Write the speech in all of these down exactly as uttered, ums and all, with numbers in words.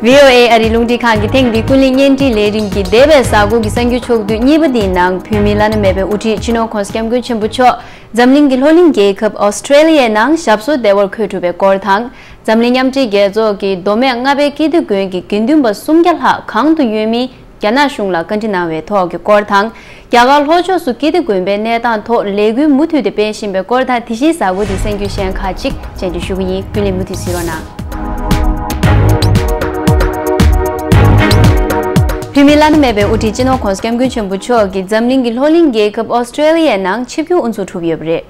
བྷི་ཨོ་ཨེ་ཨ་རིའི་རླུང་འཕྲིན་ཁང་གི་ཐེངས་འདིའི་ཀུན་གླེང་བརྙན་འཕྲིན་ལས་རིམ་གྱི་འདས་པའི་གཟའ་འཁོར་གྱི་གསར་འགྱུར་ཕྱོགས་བསྡུས་གཉིས་པ་འདིའི་ནང་བོད་མིའི་བླ་ན་མེད་པའི་དབུ་ཁྲིད་སྤྱི་ནོར་༧གོང་ས་༧སྐྱབས་མགོན་ཆེན་པོ་མཆོག་འཛམ་གླིང་གི་ལྷོ་གླིང་རྒྱལ་ཁབ་ཨོ་སི་ཀྲེ་ལི་ཡའི་ནང་ཞབས་སོར་བདེ་བར་འཁོད་གྲུབ་པའི་སྐོར་དང་། འཛམ་གླིང་མཉམ་འབྲེལ་རྒྱལ་ཚོགས་ཀྱིས་མདོ་སྨད་རྔ་པའི་ཀིརྟི་དགོན་གྱི་དགེ་འདུན་པ་སུམ་བརྒྱ་ལྷག་གང་དུ་ཡོད་མིན་རྒྱ་ནག་གཞུང་ལ་བཀའ་འདྲི་གནང་བའི་ཐོག་གི་སྐོར་དང་། རྒྱ་གར་ལྷོ་ཕྱོགས་སུ་ཀིརྟི་དགོན་པའི་གནས་སྟངས་ཐོག་ལས་འགུལ་མུ་མཐུད་དེ་སྤེལ་བཞིན་པའི་སྐོར་དང་། དེ་བཞིན་གཟའ་འཁོར་འདིའི་གསར་འགྱུར་གཞན་ཁག་ཅིག་སྤྱན་འབུལ་ཞུ་གི་ཡིན། ཀུན་གླེང་མུ་མཐུད་གཟིགས་རོགས་གནང་། བོད་མིའི་བླ་ན་མེད་པའི་དབུ་ཁྲིད་སྤྱི་ནོར་༧གོང་ས་༧སྐྱབས་མགོན་ཆེན་པོ་མཆོག་གིས་འཛམ་གླིང་གི་ལྷོ་གླིང་རྒྱལ་ཁབ་ཨོ་སི་ཀྲེ་ལི་ཡའི་ནང་ཆིབས་བསྒྱུར་དབུ་འཛུགས་གྲུབ་ཡོད་པ་རེད།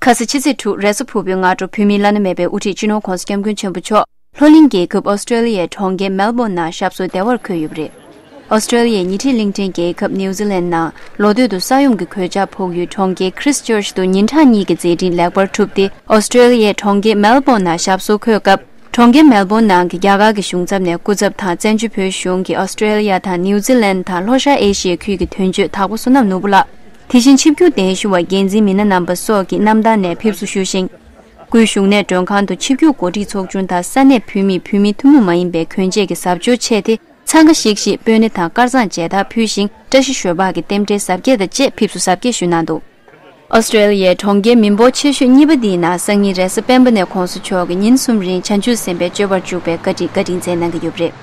ཁ་སང་ཕྱི་ཚེས་དྲུག་རེས་གཟའ་ཕུར་བུའི་སྔ་དྲོ་བོད་མིའི་བླ་ན་མེད་པའི་དབུ་ཁྲིད་སྤྱི་ནོར་༧གོང་ས་༧སྐྱབས་མགོན་ཆེན་པོ་མཆོག་ལྷོ་གླིང་རྒྱལ་ཁབ་ཨོ་སི་ཀྲེ་ལི་ཡའི་གྲོང་ཁྱེར་མེལ་བོན་ནང་ཞབས་སོར་བདེ་བར་འཁོད་ཡོད་པ་རེད། ཨོ་སི་ཀྲེ་ལི་ཡའི་ཉེ་འཁྲིས་གླིང་ཕྲན་རྒྱལ་ཁབ་ནིའུ་ཛི་ལན་ནང་ལོ་སྟོད་དུ་ས་ཡོམ་གྱི་གོད་ཆག་ཕོག་ཡུལ་གྲོང་ཁྱེར་ཁྲིས་ཅར་ཆི་དུ་ཉིན་གྲངས་གཉིས་ཀྱི་མཛད་འཕྲིན་ལེགས་པར་གྲུབ་སྟེ། ཨོ་སི་ཀྲེ་ལི་ཡའི་གྲོང་ཁྱེར་མེལ་བོན་ནང་ཞབས་སོར་འཁོད་སྐབས། གྲོང་ཁྱེར་མེལ་བོན་ནང་གི་རྒྱ་གར་གྱི་གཞུང་ཚབ་ནས་སྐུ་ཚབ་དང་། བཙན་བྱོལ་བོད་གཞུང་གིས་ཨོ་སི་ཀྲེ་ལི་ཡ་དང་ནིའུ་ཛི་ལན་དང་ལྷོ་ཤར་ཨེ་ཤི་ཡའི་ཁུལ་གྱི་དོན་གཅོད་དྭགས་པོ་བསོད་ནམས་ནོར་བུ་ལགས། དེ་བཞིན་ཆིབས་བསྒྱུར་གདན་ཞུ་བ་འགན་འཛིན་མི་སྣ་རྣམ་པ་སོགས་ཀྱིས་གནམ་ཐང་ནས་ཕེབས་བསུ་ཞུས་ཤིང་། སྐུའི་བཞུགས་གནས་མགྲོན་ཁང་དུ་ཆིབས་བསྒྱུར་འགོ་ཁྲིད་ཚོགས་ཆུང་དང་ས་གནས་བོད་མི། བོད་མི་ཐུན་མོང་མ་ཡིན་པའི་གྱོན་ཆས་ཀྱི་གཟབ་མཆོར་ཕྱེས་ཏེ། འཚང་ཁ་ཤིག་ཤིག་སྤོས་སྣེ་དང་དཀར་གཙང་མཇལ་དར་ཕུལ་ཞིང་། བཀྲ་ཤིས་ཞོལ་འབག་གི་རྟེན་འབྲེལ་གཟབ་རྒྱས་དང་བཅས་ཕེབས་བསུ་གཟབ་རྒྱས་ཞུས་གནང་འདུག་ཨོ་སི་ཀྲེ་ལི་ཡའི་གྲོང་ཁྱེར་མི་འབོར་ཆེ་ཤོས་གཉིས་པ་འདིའི་ནང་སང་ཉིན་རེས་གཟའ་སྤེན་པ་ནས་༧གོང་ས་མཆོག་གིས་ཉིན་གསུམ་རིང་བྱང་ཆུབ་སེམས་དཔའི་སྤྱོད་པར་འཇུག་པའི་བཀའ་ཁྲིད་བཀའ་དྲིན་སྩལ་གནང་གི་ཡོད་པ་རེད།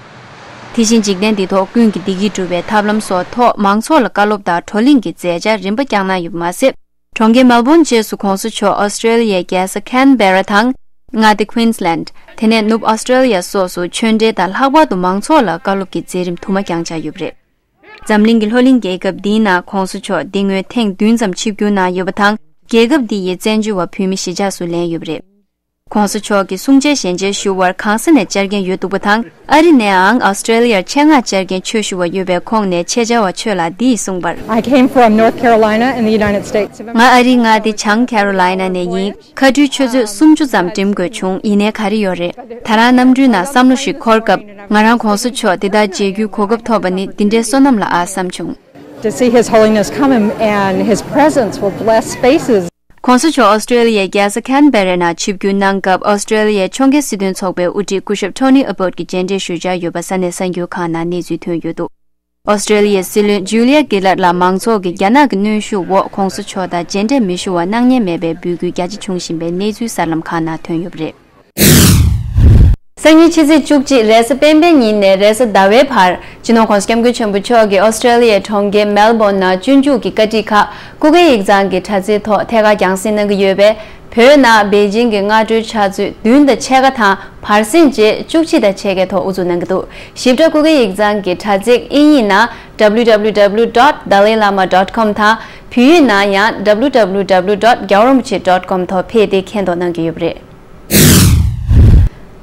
དེ་བཞིན་འཇིག་རྟེན་འདི་ཐོག་ཀུན་གྱིས་བདེ་སྐྱིད་སྒྲུབ་པའི་ཐབས་ལམ་སོགས་ཐོག་མང་ཚོགས་ལ་བཀའ་སློབ་དང་བགྲོ་གླེང་གི་མཛད་འཆར་རིམ་པ་བསྐྱངས་གནང་ཡོད་པ་མ་ཟད། གྲོང་ཁྱེར་མེལ་བོན་རྗེས་སུ་༧གོང་ས་མཆོག་ཨོ་སི་ཀྲེ་ལི་ཡའི་རྒྱལ་ས་ཁན་བེ་ར་དང་། མངའ་སྡེ་ཀུན་སི་ལན། དེ་ནས་ནུབ་ཨོ་སི་ཀྲེ་ལི་ཡ་སོགས་སུ་ཆོས་འབྲེལ་དང་། ལྷག་པར་དུ་མང་ཚོགས་ལ་བཀའ་སློབ་ཀྱི་མཛད་རིམ་དུ་མ་བསྐྱངས་འཆར་ཡོད་པ་རེད། འཛམ་གླིང་གི་ལྷོ་གླིང་རྒྱལ་ཁབ་འདིའི་ནང་༧གོང་ས་མཆོག་འདི་སྔོན་ཐེངས་བདུན་ཙམ་ཆིབས་བསྒྱུར་གནང་ཡོད་པ་དང་། རྒྱལ་ཁབ་འདི་ཡི་བཙན་བྱོལ་བ་བོད་མི་གཞིས་ཆགས་སུ་ལེན་ཡོད་པ་རེད། ༸གོང་ས་མཆོག་གིས་གསུང་ཆོས་ཞལ་མཇལ་ཞུ་བར་གང་ས་ནས་བཅར་མཁན་ཡོད་འདུག་པ་དང་། ཨ་རི་ནས་ཡང་ཨོ་སི་ཀྲེ་ལི་ཡར་ཆེད་མངགས་བཅར་མཁན་ཆོས་ཞུ་བ་ཡོད་པའི་ཁོངས་ནས་ཆེད་བཅར་བ་ཆོས་ལགས་འདི་ཡིས་གསུངས་པར། I came from North Carolina in the United States of America. ང་ཨ་རིའི་མངའ་སྡེ་བྱང་ཁེ་རོ་ལའི་ན་ནས་ཡིན། ཁ་སྤྲོད་ཆུ་ཚོད་སུམ་ཅུ་ཙམ་འགྲིམ་དགོས་བྱུང་། ཡིན་ནའི་ག་རེ་ཡོད་རེད། ད་རང་གནམ་གྲུའི་ནང་བསམ་བློ་ཞིག་འཁོར་སྐབས། ང་རང་༸གོང་ས་མཆོག་འདི་ལྟར་མཇལ་རྒྱུའི་གོ་སྐབས་ཐོབ་པ་ནི་འདི་འདྲའི་བསོད་ནམས་ལ་ཨ་བསམ་བྱུང་། To see His Holiness come and, and His presence will bless spaces. ༸གོང་ས་མཆོག་ཨོ་སི་ཀྲེ་ལི་ཡའི་རྒྱལ་ས་ཁན་བེ་རེ་ནང་ཆིབས་བསྒྱུར་གནང་སྐབས། ཨོ་སི་ཀྲེ་ལི་ཡའི་ཕྱོགས་འགལ་སྲིད་དོན་ཚོགས་པའི་དབུ་ཁྲིད་སྐུ་ཞབས་ཊོ་ནི་ཨ་བོད་ཀྱིས་མཇལ་འཕྲད་ཞུ་འཆར་ཡོད་པ་ས་གནས་གསར་འགྱུར་ཁང་ནང་གནས་ཚུལ་ཐོན་ཡོད་འདུག་ཨོ་སི་ཀྲེ་ལི་ཡའི་སྲིད་བློན་ཇུ་ལི་ཡ་གི་ལར་ལ་མང་ཚོགས་ཀྱིས་རྒྱ་ནག་གི་གནོན་ཤུགས་འོག་༸གོང་ས་མཆོག་དང་མཇལ་འཕྲད་མི་ཞུ་བར་སྣང་བརྙན་མེད་པའི་འབོད་སྐུལ་རྒྱ་ཆེ་བྱུང་བཞིན་པའི་གནས་ཚུལ་གསར་ལམ་ཁག་ནང་ཐོན་ཡོད་པ་རེད། སང་ཉིན་ཕྱི་ཚེས་བཅུ་གཅིག་རེས་གཟའ་སྤེན་པའི་ཉིན་ནས་རེས་གཟའ་ཟླ་བའི་བར། སྤྱི་ནོར་༸གོང་ས་༸སྐྱབས་མགོན་ཆེན་པོ་མཆོག་གིས་ཨོ་སི་ཀྲེ་ལི་ཡའི་གྲོང་ཁྱེར་མེལ་བོན་ནང་སྤྱོད་འཇུག་གི་བཀའ་ཁྲིད་ཁག་སྐུ་སྒེར་ཡིག་ཚང་གི་དྲ་ཚིགས་ཐོག་ཐད་ཀར་རྒྱང་སྲིང་གནང་གི་ཡོད་པས། བོད་ནང་པེ་ཅིང་གི་སྔ་དྲོའི་ཕྱག་ཚོད་བདུན་དང་ཕྱེད་ཀ་དང་བར་གསེང་རྗེས་བཅུ་གཅིག་དང་ཕྱེད་ཀའི་ཐོག་དབུ་འཛུགས་གནང་གི་འདུག་ཞིབ་ཕྲ་སྐུ་སྒེར་ཡིག་ཚང་གི་དྲ་ཚིགས་དབྱིན་ཡིག་ནང་www dot dalai lama dot com དང་། བོད་ཡིག་ནང་ཡང་www dot gyawarompochi dot com ཐོག་ཕེབས་ཏེ་མཁྱེན་རྟོགས་གནང་གི་ཡོད་པ་རེད།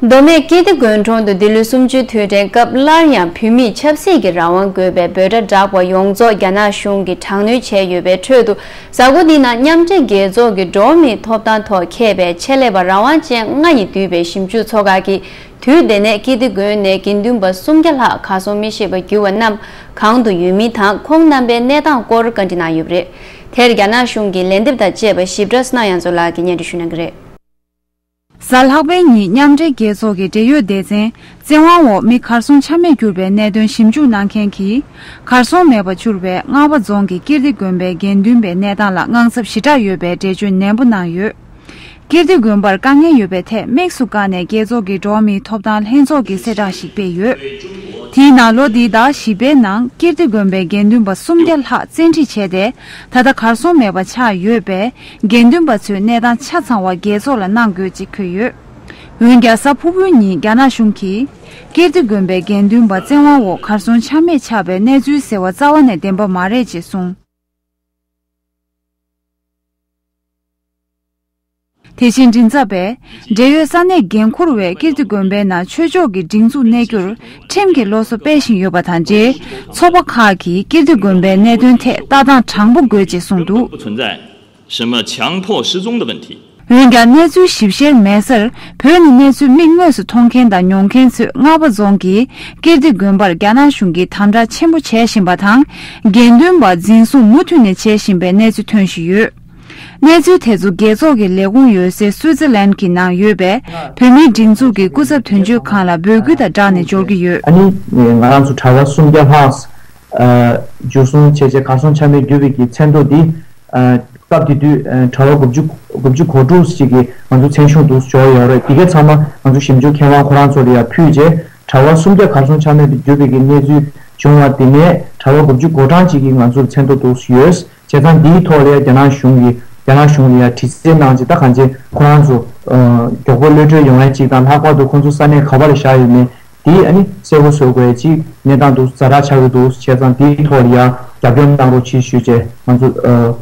མདོ་སྨད་ཀིརྟི་དགོན་གྲོང་དུ་འདི་ལོའི་གསུམ་བཅུའི་དུས་དྲན་སྐབས་སླར་ཡང་བོད་མིས་ཆབ་སྲིད་ཀྱི་རང་དབང་དགོས་པའི་འབོད་སྒྲ་བསྒྲགས་པ་ཡོངས་རྫོགས་རྒྱ་ནག་གཞུང་གིས་དྲག་གནོན་བྱས་ཡོད་པའི་ཁྲོད་དུ། གཟའ་འཁོར་འདིའི་ནང་མཉམ་འབྲེལ་རྒྱལ་ཚོགས་ཀྱི་འགྲོ་བ་མིའི་ཐོབ་ཐང་ཐོག་མཁས་པའི་ཆེད་ལས་པ་རང་དབང་ཅན་ལྔ་ཡིས་བསྡུས་པའི་ཞིབ་འཇུག་ཚོགས་ཁག་གིས། དུས་འདི་ནས་ཀིརྟི་དགོན་ནས་དགེ་འདུན་པ་སུམ་བརྒྱ་ལྷག་གར་སོང་མི་ཤེས་པར་གྱུར་བ་རྣམས་གང་དུ་ཡོད་མིན་དང་། ཁོང་རྣམ་པའི་གནས་སྟངས་སྐོར་བཀའ་འདྲི་གནང་ཡོད་པ་རེད། དེར་རྒྱ་ནག་གཞུང་གི་ལན་འདེབས་དང་བཅས་པ་ཞིབ་ཕྲ་སྣང་ཡང་མཚོ་ལགས་ཀྱིས་སྙན་སྒྲོན་ཞུ་གནང་གི་རེད། གཟའ་ལྷག་པའི་ཉིན་མཉམ་འབྲེལ་རྒྱལ་ཚོགས་ཀྱི་འབྲེལ་ཡོད་སྡེ་ཚན་བཙན་དབང་འོག་མི་གར་སོང་ཆ་མེད་གྱུར་པའི་གནད་དོན་ཞིབ་འཇུག་གནང་མཁན་གྱིས། གར་སོང་མེད་པར་གྱུར་པའི་རྔ་བ་རྫོང་གི་ཀིརྟི་དགོན་པའི་དགེ་འདུན་པའི་གནས་སྟངས་ལ་དངངས་འཚབ་ཞེ་དྲག་ཡོད་པའི་འགྲེལ་བརྗོད་ནན་པོ་གནང་ཡོད། ཀིརྟི་དགོན་པར་དཀའ་ངལ་ཡོད་པའི་ཐད་དམིགས་སུ་བཀར་ནས་རྒྱལ་ཚོགས་ཀྱི་འགྲོ་བ་མིའི་ཐོབ་ཐང་ལྷན་ཚོགས་ཀྱིས་གསལ་བསྒྲགས་ཤིག་སྤེལ་ཡོད། དེའི་ནང་ལོ་འདིའི་ཟླ་བཞི་པའི་ནང་ཀིརྟི་དགོན་པའི་དགེ་འདུན་པ་སུམ་བརྒྱ་ལྷག་བཙན་ཁྲིད་བྱས་ཏེ། ད་ལྟ་གར་སོང་མེད་པ་ཆགས་ཡོད་པས། དགེ་འདུན་པ་ཚོའི་གནས་སྟངས་ཆ་ཚང་བ་རྒྱལ་ཚོགས་ལ་གནང་དགོས་ཅེས་འཁོད་ཡོད། འོན་ཀྱང་གཟའ་ཕུར་བུའི་ཉིན་རྒྱ་ནག་གཞུང་གིས། ཀིརྟི་དགོན་པའི་དགེ་འདུན་པ་བཙན་དབང་འོག་གར་སོང་ཆ་མེད་ཆགས་པའི་གནས་ཚུལ་ཟེར་བ་རྩ་བ་ནས་བདེན་པ་མ་རེད་ཅེས་གསུངས། དེ་བཞིན་མགྲིན་ཚབ་པས། འབྲེལ་ཡོད་ས་གནས་འགན་འཁུར་བས་ཀིརྟི་དགོན་པའི་ནང་ཆོས་ཕྱོགས་ཀྱི་སྒྲིག་འཛུགས་གནས་རྒྱུར་ཁྲིམས་ཀྱི་སློབ་གསོ་སྤེལ་བཞིན་ཡོད་པ་དང་འབྲེལ། ཚོགས་པ་ཁག་གིས་ཀིརྟི་དགོན་པའི་གནད་དོན་ཐད་ལྟ་སྟངས་དྲང་པོ་དགོས་ཅེས་གསུངས་འདུག 不存在什么强迫失踪的问题。 འོན་ཀྱང་། གནས་ཚུལ་ཞིབ་བཤེར་མེད་སར། བོད་ནས་གནས་ཚུལ་མིག་དངོས་སུ་མཐོང་མཁན་དང་མྱོང་མཁན་ཚོས་རྔ་བ་རྫོང་གི་ཀིརྟི་དགོན་པར་རྒྱ་ནག་གཞུང་གིས་དམ་དྲག་ཆེན་པོ་བྱེད་བཞིན་པ་དང་། དགེ་འདུན་པ་འཛིན་བཟུང་མུ་མཐུད་ནས་བྱེད་བཞིན་པའི་གནས་ཚུལ་ཐོན་བཞིན་ཡོད། གནས་ཚུལ་དེ་ཚོ་རྒྱལ་ཚོགས་ཀྱི་ལས་ཁུངས་ཡོད་སའི་སུའི་ཙི་ལན་གྱི་ནང་ཡོད་པའི་བོད་མིའི་སྒྲིག་འཛུགས་ཀྱི་སྐུ་ཚབ་དོན་གཅོད་ཁང་ལ་འབོད་སྐུལ་དང་སྦྲགས་ནས་འབྱོར་གྱི་ཡོད། ཨ་ནི་ང་རང་ཚོ་གྲྭ་པ་སུམ་བརྒྱ་ལྷག་འཇུ་བཟུང་བྱས་རྗེས་གར་སོང་ཆ་མེད་གྱུར་བའི་གི་མཚན་ཐོ་འདི། སྐབས་དེ་དུས་གྲྭ་པ་དགུ་བཅུ་དགུ་བཅུ་གོ་དྲུག་ཅིག་གིས་ང་ཚོ་མཚན་གཞུང་དུ་འབྱོར་ཡོད་རེད། དེ་གའི་ཚང་མ་ང་ཚོ་ཞིབ་འཇུག་མཁས་དབང་ཁོ་རང་ཚོ་ལ་ཡང་ཕུལ་རྗེས། གྲྭ་པ་སུམ་བརྒྱ་གར་སོང་ཆ་མེད་དུ་གྱུར་བའི་གི་གནས་ཚུལ་བྱུང་བ་དེ་ནས་གྲྭ་པ་དགུ་བཅུ་གོ་གྲངས་ཅིག་གིས་ང་ཚོར་མཚན་ཐོ་འདུག་ཡོད། བྱས་ཙང་འདིའི་ཐོག་ལ་ཡང་རྒྱ་ནག་གཞུང་གིས་རྒྱ་ནག་གཞུང་ལ་ཡང་དྲི་རྩད་གནང་རྗེས། ད་གང་ཅི་ཁོ་རང་ཚོ་མགྱོགས་པོ་གློད་གྲོལ་ཡོང་ཡ་ཅིག་དང་། ལྷག་པར་དུ་ཁོང་ཚོ་ས་གནས་ག་པར་བཞག་ཡོད་མེད་དེ་ཨ་ནི་གསལ་པོ་བཟོ་དགོས་ཡ་ཅིག་གནས་སྟངས་འདུག་ཛ་དྲག་ཆགས་ཀྱི་འདུག་བྱས་ཙང་འདིའི་ཐོག་ལ་ཡང་རྒྱབ་སྐྱོར་གནང་རོགས་གྱིས་ཞུས་རྗེས་ང་ཚོ་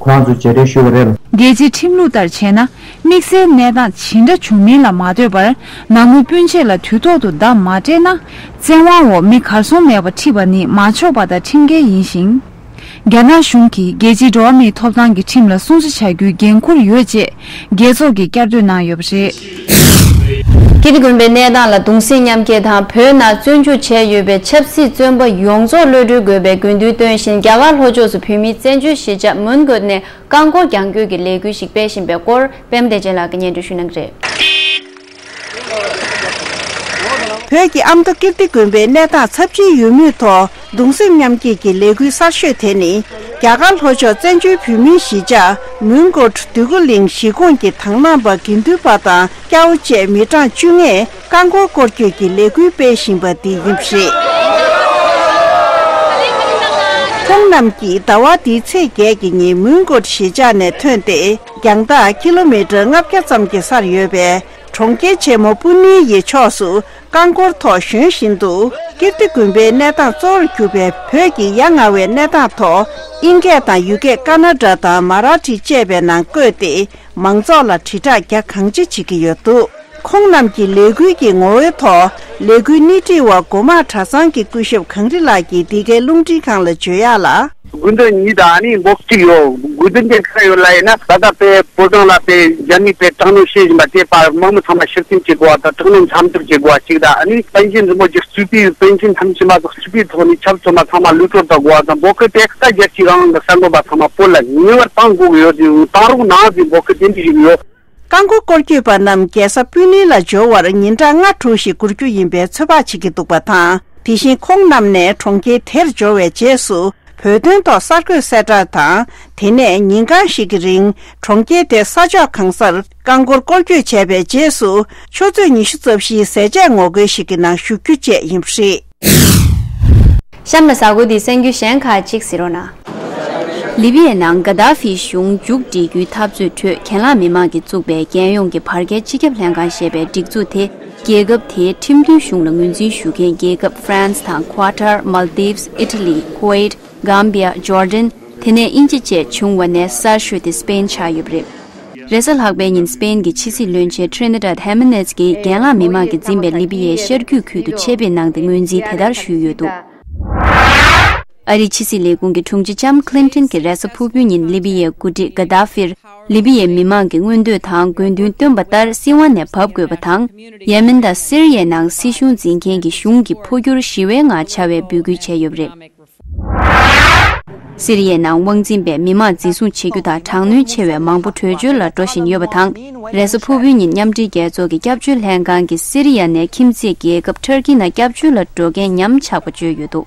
ཁོ་རང་ཚོ་མཇལ་འཕྲད་ཞུས་པ་རེད། རྒྱལ་སྤྱིའི་ཁྲིམས་ལུགས་ལྟར་བྱས་ན། དམིགས་བསལ་གནས་སྟངས་ཇི་འདྲ་བྱུང་མིན་ལ་མ་ལྟོས་པར། ནང་མི་སྤུན་མཆེད་ལ་དུས་ཐོག་ཏུ་བརྡ་མ་སྤྲད་ན། བཙན་དབང་འོག་མི་གར་སོང་མེད་པ་ཁྲིད་པ་ནི་མ་ཆོག་པ་དང་ཁྲིམས་འགལ་ཡིན་ཞིང་། རྒྱ་ནག་གཞུང་གིས་རྒྱལ་སྤྱིའི་འགྲོ་བ་མིའི་ཐོབ་ཐང་གི་ཁྲིམས་ལ་སྲུང་བརྩི་བྱ་རྒྱུའི་འགན་འཁུར་ཡོད་ཅེས་རྒྱལ་ཚོགས་ཀྱིས་བསྐྱར་ཟློས་གནང་ཡོད་པ་རེད། ཀིརྟི་དགོན་པའི་གནས་སྟངས་ལ་གདུང་སེམས་མཉམ་སྐྱེད་དང་། བོད་ནང་བཙོན་འཇུག་བྱས་ཡོད་པའི་ཆབ་སྲིད་བཙོན་པ་ཡོངས་རྫོགས་གློད་གྲོལ་དགོས་པའི་དགོས་འདུན་བཏོན་བཞིན། རྒྱ་གར་ལྷོ་ཕྱོགས་སུ་བོད་མིའི་བཙན་བྱོལ་གཞིས་ཆགས་མོན་གྷོ་ནས་རྐང་འཁོར་རྒྱང་སྐྱོད་ཀྱི་ལས་འགུལ་ཞིག་སྤེལ་བཞིན་པའི་སྐོར། པད་མ་བདེ་ཆེན་ལགས་ཀྱིས་སྙན་སྒྲོན་ཞུ་གནང་གི་རེད། བོད་ཀྱི་ཨ་མདོ་ཀིརྟི་དགོན་པའི་གནས་སྟངས་ཚབས་ཆེན་ཡོད་མུས་ཐོག་གདུང་སེམས་མཉམ་སྐྱེད་ཀྱི་ལས་འགུལ་གསར་ཤོས་དེ་ནི། རྒྱ་གར་ལྷོ་ཕྱོགས་བཙན་བྱོལ་བོད་མིའི་གཞིས་ཆགས་མོན་གྷོ་འདོད་རྒུ་གླིང་གཞིས་ཁོངས་ཀྱི་དང་བླངས་པ་དགེ་འདུན་པ་དང་སྐྱ་བོ་བཅས་མི་གྲངས་བཅོ་ལྔས་རྐང་འཁོར་སྐོར་སྐྱོད་ཀྱི་ལས་འགུལ་སྤེལ་བཞིན་པ་འདི་ཡིན་པ་རེད། ཁོང་རྣམས་ཀྱིས་ཟླ་བ་འདིའི་ཚེས་བརྒྱད་ཀྱི་ཉིན་མོན་གྷོ་གཞིས་ཆགས་ནས་ཐོན་ཏེ། རྒྱང་ཐག་ཀི་ལོ་མི་ཊར་ལྔ་བརྒྱ་ཙམ་གྱི་སར་ཡོད་པའི་གྲོང་ཁྱེར་ཆེན་མོ་པུ་ནེ་ཡི་ཕྱོགས་སུ་རྐང་འཁོར་ཐོག་བཞོན་བཞིན་དུ། ཀིརྟི་དགོན་པའི་གནས་སྟངས་གཙོ་བོར་གྱུར་པའི་བོད་ཀྱི་ཡ་ང་བའི་གནས་སྟངས་ཐོག་ཨིན་སྐད་དང་ཡུལ་སྐད་ཀ་ན་ཌ་དང་མ་ར་ཊི་བཅས་པའི་ནང་བཀོད་དེ། མང་ཚོགས་ལ་དྲིལ་བསྒྲགས་རྒྱ་གང་ཆེ་བྱེད་ཀྱི་ཡོད་འདུག་ཁོང་རྣམས་ཀྱི་ལས་འགུལ་གྱི་ངོ་བོའི་ཐོག་ལས་འགུལ་སྣེ་ཁྲིད་པ་འགོ་དམངས་གྲྭ་ཚང་གི་སྐུ་ཞབས་གངས་རི་ལགས་ཀྱིས་འདི་གའི་རླུང་འཕྲིན་ཁང་ལ་བརྗོད་ཡག་ལ། དགོས་འདུན་གཉིས་དང་ཨ་ནི་འབོད་སྐུལ་ཡོད། དགོས་འདུན་དེ་ག་རེ་ཡོད་ལབ་ཡིན་ན། ད་ལྟ་དཔེ་བོད་གངས་ལ་དཔེ་རྒྱ་མིས་དཔེ་དྲག་གནོན་བྱེད་བཞིན་པ་དེ་བར་མང་མི་ཚང་མ་ཕྱིར་འཐེན་བྱེད་དགོས་པ་དང་། དྲག་གནོན་མཚམས་འཇོག་བྱེད་དགོས་པ་གཅིག་དང་། ཨ་ནི་པཎ་ཆེན་རིན་པོ་ཆེ་གཙོས་པའི་པཎ་ཆེན་ཐམས་ཅད་མ་གཏོགས་གཙོས་པའི་ཐོག་ནས་ཆབ་སྲིད་མ་ཚང་མ་གློད་གྲོལ་བཏང་དགོས་པ་དང་། འབོད་སྐུལ་དེ་ད་རྒྱལ་སྤྱིའི་རང་དབང་གི་གསར་འགོད་པ་ཚང་མ་བོད་ལ་ངེས་པར་བཏང་དགོས་ཀྱི་ཡོད་ཅིང་། བཏང་རོགས་གནང་ཟེར་འབོད་སྐུལ་དེ་འདྲ་ཞིག་ཡོད། རྐང་འཁོར་སྐོར་སྐྱོད་པ་རྣམས་རྒྱལ་ས་པུ་ནེ་ལ་འབྱོར་བར་ཉིན་གྲངས་ལྔ་དྲུག་ཞིག་འགོར་རྒྱུ་ཡིན་པའི་ཚོད་དཔག་བྱེད་ཀྱི་འདུག་པ་དང་། དེ་བཞིན་ཁོང་རྣམས་ནས་གྲོང་ཁྱེར་དེར་འབྱོར་བའི་རྗེས་སུ་བོད་དོན་ཐོག་གསར་འགོད་གསལ་བསྒྲགས་དང་། དེ་ནས་ཉིན་གང་ཞིག་གི་རིང་གྲོང་ཁྱེར་དེའི་ས་ཕྱོགས་གང་སར་རྐང་འཁོར་སྐོར་སྐྱོད་བྱས་པའི་རྗེས་སུ། ཆུ་ཚོད་ཉི་ཤུ་རྩ་བཞིའི་ཟས་བཅད་ངོ་རྒོལ་ཞིག་གི་ནང་ཞུགས་རྒྱུ་བཅས་ཡིན་པ་རེད། གཤམ་ལ་གཟའ་འཁོར་འདིའི་གསར་འགྱུར་གཞན་ཁག་ཅིག་གཟིགས་རོགས་གནང་། ལི་བི་ཡའི་ནང་ག་དཱ་ཧྥིའི་གཞུང་མཇུག་སྒྲིལ་རྒྱུའི་འཐབ་རྩོད་ཁྲོད་གྱེན་ལངས་མི་མང་གིས་བཙུགས་པའི་རྒྱལ་ཡོངས་ཀྱི་བར་བརྒལ་སྤྱི་ཁྱབ་ལྷན་ཁང་ཞེས་པའི་སྒྲིག་འཛུགས་དེ། རྒྱལ་ཁབ་དེའི་ཁྲིམས་མཐུན་གཞུང་ལ་ངོས་འཛིན་ཞུ་མཁན་རྒྱལ་ཁབ་ཧྥ་རན་སི་དང་ཁོ་ཨ་ཏར། མལ་དིབས། ཨི་ཊ་ལི། ཁུ་ཝེད། གམ་བི་ཡ། ཇོར་ཌན། དེ་ནས་དབྱིན་ཇི་བཅས་བྱུང་བ་ནས་གསར་ཤོས་དེ་སི་པེན་ཆགས་ཡོད་པ་རེད། རེས་གཟའ་ལྷག་པའི་ཉིན་སི་པེན་གྱི་ཕྱི་སྲིད་བློན་ཆེན་ཁྲི་ནི་ཏཱད་ཧེ་མ་ནེས་ཀྱིས་གྱེན་ལངས་མི་མང་གིས་འཛིན་པའི་ལི་བི་ཡའི་ཤར་རྒྱུད་ཁུལ་དུ་ཆེད་ཕེབས་གནང་སྟེ་ངོས་འཛིན་དེ་ལྟར་ཞུས་ཡོད་འདུག་ཨ་རིའི་ཕྱི་སྲིད་ལས་ཁུངས་ཀྱི་དྲུང་ཆེ་ལྕམ་ཁི་ལིན་ཏོན་གྱིས་རེས་གཟའ་ཕུར་བུའི་ཉིན་ལི་བི་ཡའི་འགོ་ཁྲིད་ག་དཱ་ཧྥིར། ལི་བི་ཡའི་མི་མང་གི་མངོན་འདོད་དང་དགོས་འདུན་བཏོན་པ་ལྟར་སྲིད་དབང་ནས་བབས་དགོས་པ་དང་། ཡེ་མེན་དང་སི་རི་ཡའི་ནང་སྲིད་གཞུང་འཛིན་མཁན་གྱི་གཞུང་གི་འཕོ་འགྱུར་ཞི་བའི་ངང་བྱ་བའི་འབོད་སྐུལ་བྱས་ཡོད་པ་རེད། སི་རི་ཡའི་ནང་དབང་འཛིན་པས་མི་མང་འཛིན་བཟུང་བྱེད་རྒྱུ་དང་དྲག་གནོན་ཆེ་བའི་མང་པོ་བྲོས་བྱོལ་ལ་འགྲོ་བཞིན་ཡོད་པ་དང་། རེས་གཟའ་ཕུར་བུའི་ཉིན་མཉམ་འབྲེལ་རྒྱལ་ཚོགས་ཀྱི་སྐྱབས་བཅོལ་ལྷན་ཁང་གིས་སི་རི་ཡ་ནས་ཁྱིམ་མཚེས་རྒྱལ་ཁབ་ཊར་ཀི་ནང་སྐྱབས་བཅོལ་ལ་འགྲོ་མཁན་ཉམས་ཆག་པ་བརྗོད་ཡོད་འདུག་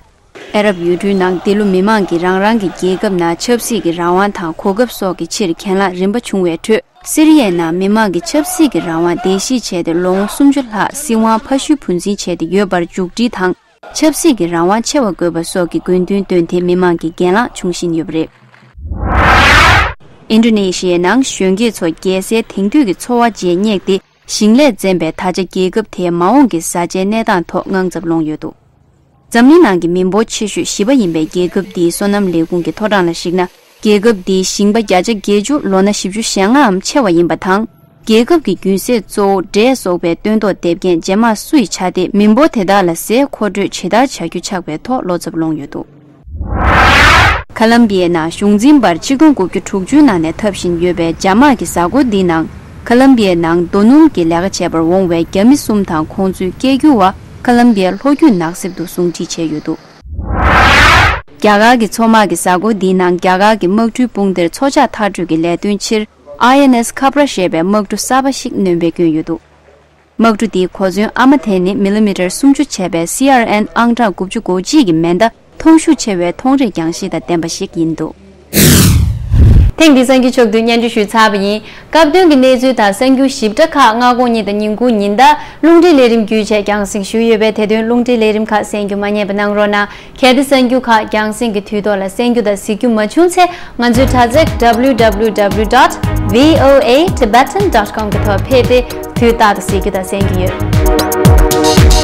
ཨ་རབ་ཡུལ་གྲུའི་ནང་འདི་ལོ་མི་མང་གིས་རང་རང་གི་རྒྱལ་ཁབ་ནང་ཆབ་སྲིད་ཀྱི་རང་དབང་དང་གོ་སྐབས་སོགས་ཀྱི་ཕྱིར་གྱེན་ལངས་རིམ་པ་བྱུང་བའི་ཁྲོད། སི་རི་ཡའི་ནང་མི་མང་གིས་ཆབ་སྲིད་ཀྱི་རང་དབང་བརྡལ་བཤིག་བྱས་ཏེ་ལོ་ངོ་སུམ་ཅུ་ལྷག་སྲིད་དབང་ཕ་ཤུལ་བུ་འཛིན་བྱས་ཏེ་ཡོད་པར་མཇུག་སྒྲིལ་དང་། ཆབ་སྲིད་ཀྱི་རང་དབང་ཆེ་བ་དགོས་པ་སོགས་ཀྱི་དགོས་འདུན་བཏོན་ཏེ་མི་མང་གི་གྱེན་ལངས་འབྱུང་བཞིན་ཡོད་པ་རེད། ཨིན་ཌོ་ནེ་ཤི་ཡའི་ནང་གཞོན་སྐྱེས་ཚོ་རྒྱལ་སའི་དེང་དུས་ཀྱི་འཚོ་བ་བརྗེད་སྙེག་སྟེ་ཞིང་ལས་འཛེམས་པའི་ད་ཆ་རྒྱལ་ཁབ་དེའི་མ་འོངས་ཀྱི་བཟའ་བཅའི་གནས་སྟངས་ཐོག་དངངས་འཚབ་སློང་ཡོད་འདུག་འཛམ་གླིང་ནང་གི་མི་འབོར་ཆེ་ཤོས་བཞི་པ་ཡིན་པའི་རྒྱལ་ཁབ་འདིའི་སོ་ནམ་ལས་ཁུངས་ཀྱི་ཐོ་གྲངས་ལ་གཞིགས་ན། རྒྱལ་ཁབ་འདིའི་ཞིང་པ་བརྒྱ་ཆ་བརྒྱད་ཅུ་ལོ་ན་བཞི་བཅུ་ཞེ་ལྔའམ་ཆེ་བ་ཡིན་པ་དང་། རྒྱལ་ཁབ་ཀྱི་རྒྱུན་ཟས་གཙོ་བོ་འབྲས་གསོག་པའི་སྟོན་ཐོག་འདེབས་མཁན་རྗེས་མ་སུ་ཡི་ཆ་སྟེ་མི་འབོར་དེ་དག་ལ་ཟས་མཁོ་སྤྲོད་ཇི་ལྟར་བྱ་རྒྱུ་ཆགས་པའི་ཐོག་བློ་འཚབ་སློང་ཡོད་འདུག་ཁ་ལམ་བི་ཡའི་ནང་གཞུང་འཛིན་པར་ཆིག་སྟོང་དགུ་བརྒྱ་དྲུག་ཅུའི་ནང་ནས་འཐབ་བཞིན་ཡོད་པའི་རྒྱ་དམག་གི་གཟའ་འཁོར་འདིའི་ནང་། ཁ་ལམ་བི་ཡའི་ནང་རྡོ་སྣུམ་གྱི་ལས་ཀ་བྱེད་པར་འོང་བའི་རྒྱ་མི་གསུམ་དང་ཁོང་ཚོའི་སྐད་སྒྱུར་བ་ཁ་ལམ་བི་ཡའི་ལྷོ་རྒྱུད་ནགས་གསེབ་ཏུ་ཟུང་འབྲེལ་བྱས་ཡོད་འདུག་རྒྱ་གར་གྱི་མཚོ་དམག་གི་གཟའ་འཁོར་འདིའི་ནང་རྒྱ་གར་གྱི་དམག་གྲུའི་དཔུང་སྡེར་མཚོ་འཇགས་མཐར་སྐྲོད་ཀྱི་ལས་དོན་ཕྱིར་ཨའི་ཨེན་ཨེས་ཁ་པྲ་ཞེས་པའི་དམག་གྲུ་གསར་པ་ཞིག་སྣོན་པ་བསྐྱོན་ཡོད་འདུག་དམག་གྲུ་འདིའི་གོ་མཚོན་ཨ་མ་དེ་ནི་མི་ལི་མི་ཊར་སུམ་ཅུ་བྱས་པའི་སི་ཨར་ཨེན་ཨང་གྲངས་དགུ་བཅུ་གོ་གཅིག་གི་མེ་མདའ་མཐོང་ཤུགས་ཆེ་བའི་མཐོང་རིས་རྒྱང་ཤེལ་དང་ལྡན་པ་ཞིག་ཡིན་འདུག་ཐེངས་འདིའི་གསར་འགྱུར་ཕྱོགས་བསྡུས་སྙན་སྒྲོན་ཞུས་ཚར་བ་ཡིན། སྐབས་དོན་གྱི་གནས་ཚུལ་དང་གསར་འགྱུར་ཞིབ་ཕྲ་ཁག་སྔ་དགོང་གཉིས་དང་ཉིན་གུང་ཉིན་ལྟར་རླུང་འཕྲིན་ལས་རིམ་བརྒྱུད་བྱས་རྒྱང་སྲིང་ཞུས་ཡོད་པས། དེ་དོན་རླུང་འཕྲིན་ལས་རིམ་ཁག་གསན་རྒྱུ་མ་བསྙེལ་བ་གནང་རོགས་གནང་། གལ་ཏེ་གསར་འགྱུར་ཁག་རྒྱང་སྲིང་གི་དུས་ཐོག་ལ་གསན་རྒྱུ་དང་གཟིགས་རྒྱུ་མ་བྱུང་ཚེ། ང་ཚོའི་དྲ་ཚིགས་W W W dot V O A Tibetan dot com གི་ཐོག་ཕེབས་ཏེ་དུས་རྟག་ཏུ་གཟིགས་རྒྱུ་དང་གསན་རྒྱུ་ཡོད།